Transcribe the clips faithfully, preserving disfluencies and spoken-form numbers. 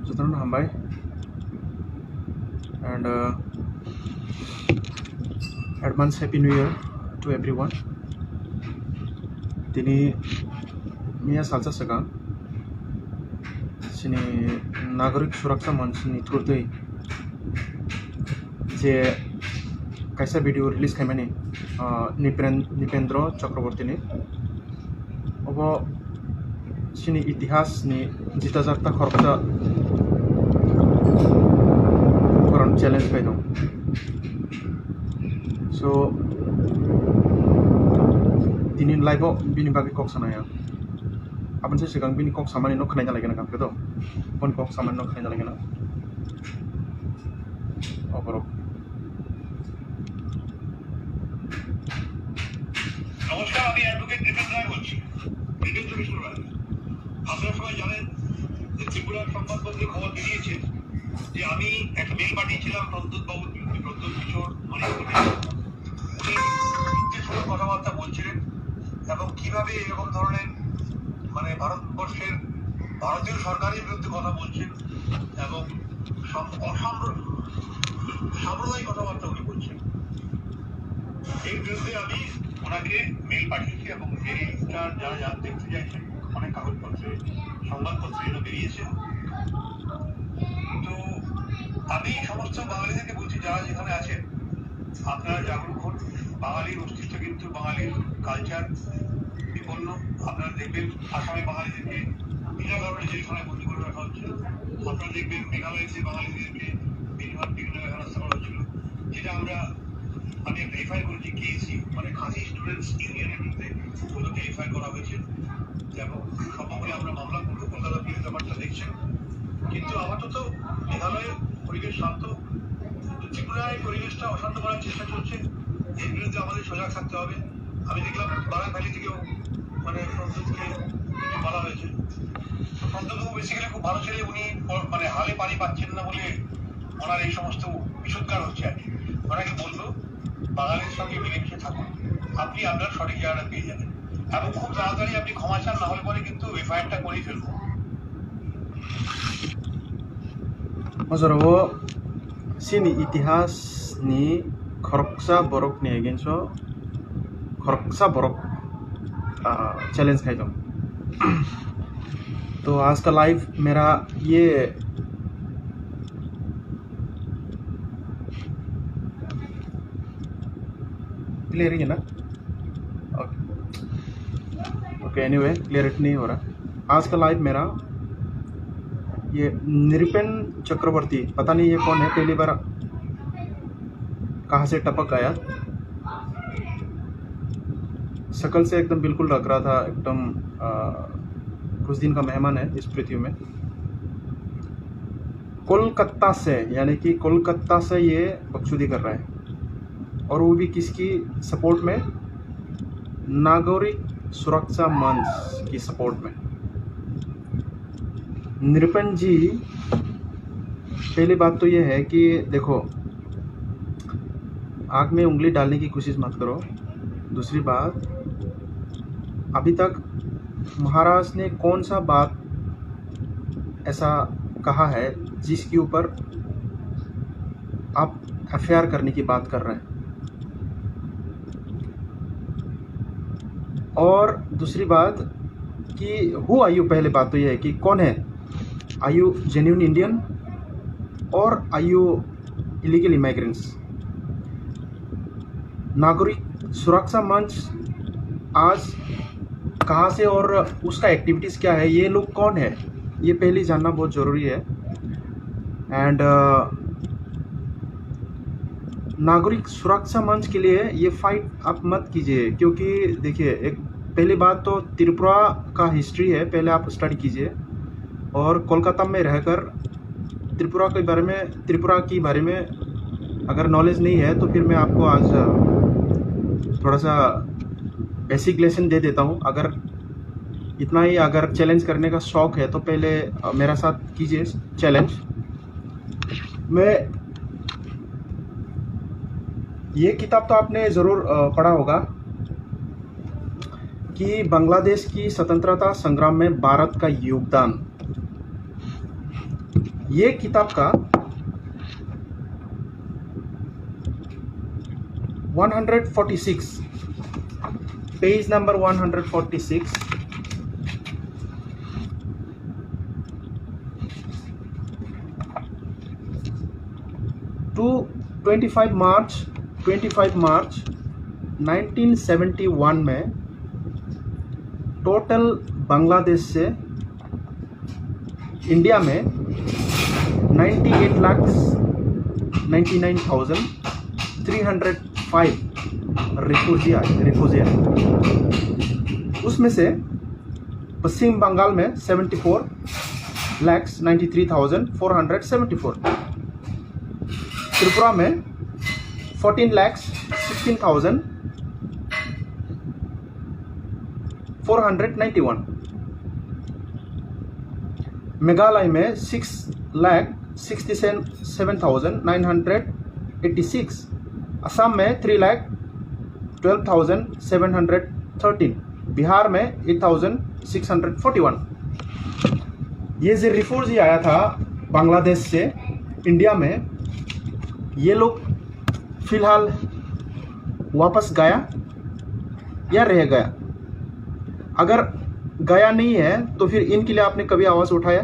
Jotono hambai and uh, advance happy new year to everyone. Tini miya salsa swkang chini Nagorik Suraksha Manch ni through twi je kaisa video release khaimani, uh, Nipren-, Nipendra Chakraborty ni. Obo chini itihas ni jita jakta khoroksa koron challenge khai tong. So, tini live o bini bagwi kok sanai ang. Aboni se swkang bini kok samani no khnaina lagina kang khe to. Boni kok samani no khnaina lagina. Oborok. নমস্কার, আমি অ্যাডভোকেট নৃপেন রায় বলছি, নৃপেন্দ্র কিশোর রায়। আপনারা সবাই জানেন যে ত্রিপুরার সংবাদপত্রে খবর বেরিয়েছে যে আমি একটা মেইল পাঠিয়েছিলাম প্রদ্যুৎ বাবুর বিরুদ্ধে, প্রদ্যুৎ কিশোর মণিপুরী। উনি বিদ্বেষমূলক কথাবার্তা বলছিলেন এবং কিভাবে এরকম ধরনের, মানে, ভারতবর্ষের ভারতীয় সরকারের বিরুদ্ধে কথা বলছেন এবং সম-, অসাম্প্র-, সাম্প্রদায়িক কথাবার্তা উনি বলছেন। এর বিরুদ্ধে আমি ওনাকে মেইল পাঠিয়েছি এবং মেইলটা যারা যারা দেখতে চাইছেন, অনেক কাগজপত্রে, সংবাদপত্রে এটা বেরিয়েছে। তো আমি সমস্ত বাঙালিদেরকে বলছি, যারা যেখানে আছেন, আপনারা জাগরুক হন। বাঙালির অস্তিত্ব কিন্তু, বাঙালির কালচার বিপন্ন। আপনারা দেখবেন আসামে বাঙালিদেরকে বিনা কারণে জেলখানায় বন্দি করে রাখা হচ্ছে। আপনারা দেখবেন মেঘালয়তে বাঙালিদেরকে বিভিন্ন বিভিন্ন জায়গায় হেনস্থা করা হচ্ছিল, যেটা আমরা, আমি একটা এফআইআর করেছি কেএসইউ, মানে খাসি স্টুডেন্টস ইউনিয়নের বিরুদ্ধে ওদেরকে এফআইআর করা হয়েছে। এবং সম্ভব হলে আমরা মামলা করবো, কলকাতা পুলিশ ব্যাপারটা দেখছেন। কিন্তু আপাতত মেঘালয়ের পরিবেশ শান্ত, ত্রিপুরায় পরিবেশটা অশান্ত করার চেষ্টা চলছে। এর বিরুদ্ধে আমাদের সজাগ থাকতে হবে। আমি দেখলাম বারাক ভ্যালি থেকেও, মানে, প্রদ্যুৎকে বলা হয়েছে। তো প্রদ্যুৎবাবু বেসিক্যালি খুব ভালো ছেলে, উনি প-, মানে, হালে পানি পাচ্ছেন না বলে ওনার এই সমস্ত বিষোদ্গার হচ্ছে আর কি। ওনাকে বলবো, বাঙালির সঙ্গে মিলেমিশে থাকুন, আপনি আপনার সঠিক জায়গাটা পেয়ে যাবেন। এবং খুব তাড়াতাড়ি আপনি ক্ষমা চান, না হলে পরে কিন্তু এফআইআরটা করেই ফেলবো। Ojoro o chini itihas ni khoroksa borok ni against o khoroksa borok, ah, challenge khai tong. तो आज का लाइव मेरा ये क्लियर है ना? ओके। ओके, एनीवे, क्लियरिटी नहीं हो रहा। आज का लाइव मेरा ये नृपेन चक्रवर्ती, पता नहीं ये कौन है, पहली बार कहाँ से टपक आया। शकल से एकदम बिल्कुल लग रहा था, एकदम, आ, कुछ दिन का मेहमान है इस पृथ्वी में। कोलकाता से, यानी कि कोलकाता से ये बकचोदी कर रहा है, और वो भी किसकी सपोर्ट में? नागरिक सुरक्षा मंच की सपोर्ट में। नृपेन जी, पहली बात तो ये है कि देखो, आग में उंगली डालने की कोशिश मत करो। दूसरी बात, अभी तक महाराज ने कौन सा बात ऐसा कहा है जिसके ऊपर आप एफआईआर करने की बात कर रहे हैं? और दूसरी बात कि हु आर यू, पहले बात तो ये है कि कौन है, आर यू जेन्युइन इंडियन और आर यू इलीगल इमिग्रेंट्स? नागरिक सुरक्षा मंच आज कहाँ से और उसका एक्टिविटीज क्या है, ये लोग कौन है, ये पहले जानना बहुत ज़रूरी है। एंड नागरिक सुरक्षा मंच के लिए ये फाइट आप मत कीजिए, क्योंकि देखिए, एक पहली बात तो त्रिपुरा का हिस्ट्री है, पहले आप स्टडी कीजिए। और कोलकाता में रहकर त्रिपुरा के बारे में, त्रिपुरा के बारे में अगर नॉलेज नहीं है तो फिर मैं आपको आज, अ, थोड़ा सा बेसिक लेसन दे देता हूँ। अगर इतना ही अगर चैलेंज करने का शौक है तो पहले, अ, मेरा साथ कीजिए चैलेंज। मैं, ये किताब तो आपने ज़रूर, अ, पढ़ा होगा। कि बांग्लादेश की स्वतंत्रता संग्राम में भारत का योगदान, ये किताब का one hundred forty six, page number one hundred forty six, to twenty five March, twenty five March nineteen seventy one में टोटल बांग्लादेश से इंडिया में ninety eight lakh ninety nine thousand three hundred five refugee आए, refugee आए। उसमें से पश्चिम बंगाल में seventy four lakh ninety three thousand four hundred seventy four, Tripura में fourteen lakh sixteen thousand four hundred ninety one, Meghalaya में सिक्स lakh sixty seven thousand nine hundred eighty six, Assam में three lakh twelve thousand seven hundred thirteen, Bihar में eight thousand six hundred forty one. ये जो रिफ्यूजी आया था बांग्लादेश से India में, ये लोग फिलहाल वापस गया या रह गया? अगर गया नहीं है तो फिर इनके लिए आपने कभी आवाज़ उठाया,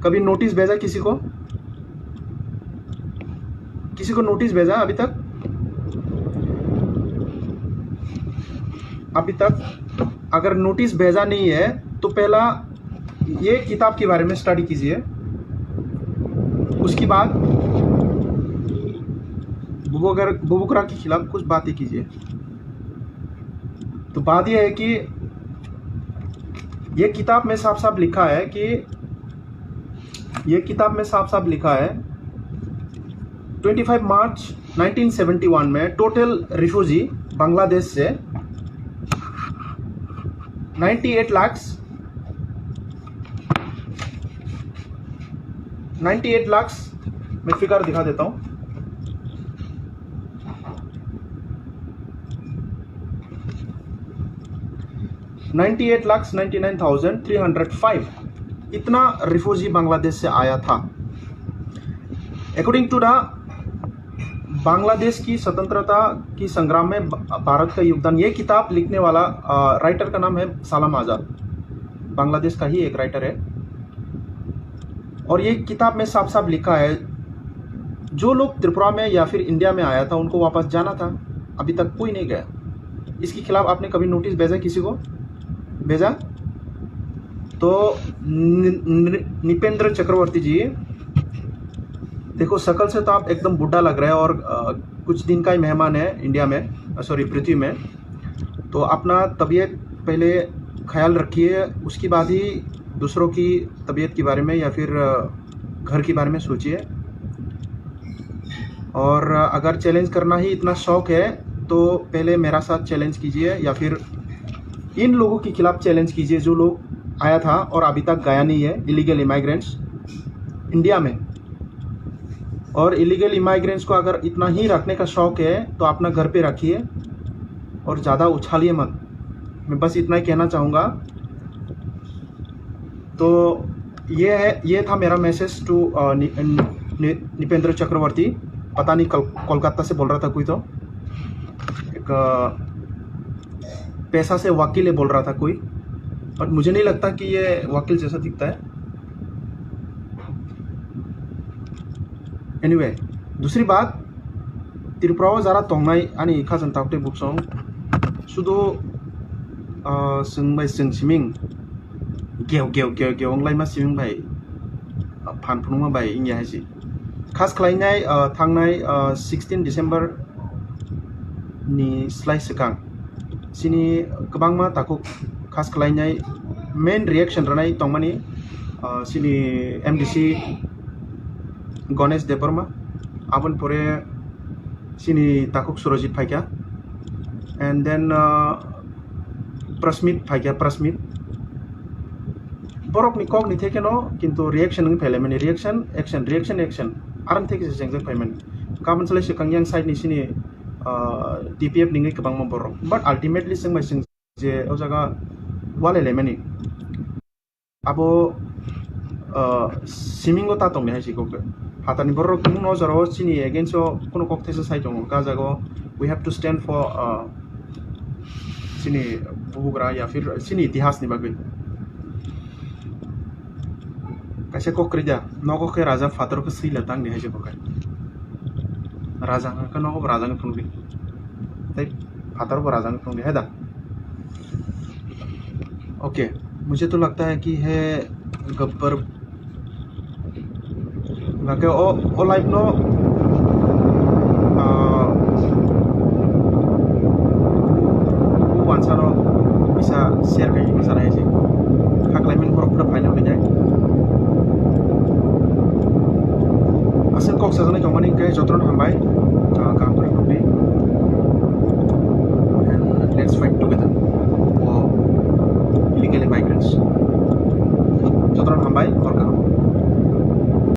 कभी नोटिस भेजा किसी को? किसी को नोटिस भेजा अभी तक? अभी तक अगर नोटिस भेजा नहीं है तो पहला ये किताब के बारे में स्टडी कीजिए, उसके बाद बुबकर-, बुबकरा के खिलाफ कुछ बातें कीजिए। तो बात यह है कि ये किताब में साफ साफ लिखा है कि, ये किताब में साफ साफ लिखा है, twenty five March nineteen seventy one में टोटल रिफ्यूजी बांग्लादेश से ninety eight lakh, ninety eight lakh, मैं फिगर दिखा देता हूँ, ninety eight lakh ninety nine thousand three hundred five, इतना रिफ्यूजी बांग्लादेश से आया था। अकॉर्डिंग टू द बांग्लादेश की स्वतंत्रता की संग्राम में ब-, भारत का योगदान, ये किताब लिखने वाला, अ, राइटर का नाम है सलाम आज़ाद, बांग्लादेश का ही एक राइटर है। और ये किताब में साफ साफ लिखा है, जो लोग त्रिपुरा में या फिर इंडिया में आया था, उनको वापस जाना था, अभी तक कोई नहीं गया। इसके खिलाफ आपने कभी नोटिस भेजा किसी को? भेजा? तो नि-, नि-, निपेंद्र चक्रवर्ती जी, देखो, शक्ल से तो आप एकदम बूढ़ा लग रहे हैं और, अ, कुछ दिन का ही मेहमान है इंडिया में, अ, सॉरी, पृथ्वी में। तो अपना तबीयत पहले ख्याल रखिए, उसके बाद ही दूसरों की तबीयत के बारे में या फिर, अ, घर के बारे में सोचिए। और अगर चैलेंज करना ही इतना शौक है, तो पहले मेरा साथ चैलेंज कीजिए, या फिर इन लोगों के खिलाफ चैलेंज कीजिए, जो लोग आया था और अभी तक गया नहीं है, इलीगल इमाइग्रेंट्स इंडिया में। और इलीगल इमाइग्रेंट्स को अगर इतना ही रखने का शौक है, तो अपना घर पे रखिए और ज़्यादा उछालिए मत। मैं बस इतना ही कहना चाहूँगा। तो ये है, ये था मेरा मैसेज टू, अ, नि-, नि-, निपेंद्र चक्रवर्ती। पता नहीं कल-, कोलकाता से बोल रहा था कोई तो। एक, अ, पैसा से वकील है बोल रहा था कोई, but मुझे नहीं लगता कि ये वकील जैसा दिखता है। एनीवे, दूसरी बात, Tripura o jara tongnai ani khajang taktwi buksong sudu, ah, chwng bai chwng siming geo geo geo geo wnglaima siming bai, ah, phan phunukma bai wngya hai se. Khas khlainai, ah, thangnai, ah, sixteen December ni slai swkang chini kwbangma takhuk khas khlainai main reaction rwnai tongmani, ah, chini M D C Ganesh Debbarma, aboni pore chini takhuk Surojit phaikha, and then, ah, Prasmit phaikha, Prasmit. Borokni kokni thekeno kintu reaction wngwi phailaimani, reaction, action, reaction, action. Arang theke se chengjak phaimani. Kabun salai swkang yang side ni chini, ah, T P F ni wngwi kwbangma borok. But ultimately chwng bai chwng je o jaga wale lemani. Abo, ah, simingo ta tongni hai se kok. Phatarni borok no jora o chini against o kono kok thaisa sai tongo. Ka jaga o we have to stand for, ah, chini bubugra ya phir chini itihas ni bagwi. Kaisa kok kwrwi da, nogo khe raja phatar khe swi la tang di hai se kok. Raja hwnka nogo bo raja wng thung di. Tei phatar bo raja wng thung di hai da. Okay, मुझे तो लगता है कि है गब्बर, बाकी ओ, ओ life no, आ, वो वांसा नो, इसा शेयर कहीं भी सारा ऐसे। खा क्लाइमेट पर पूरा फाइनल हो जाए। Aswk kok sajaknai tongmani hwnkhe jotono hambai, ah, kaham kwrwng tongdi. And let's fight together for illegal immigrants. Jotono hambai, hor kaham.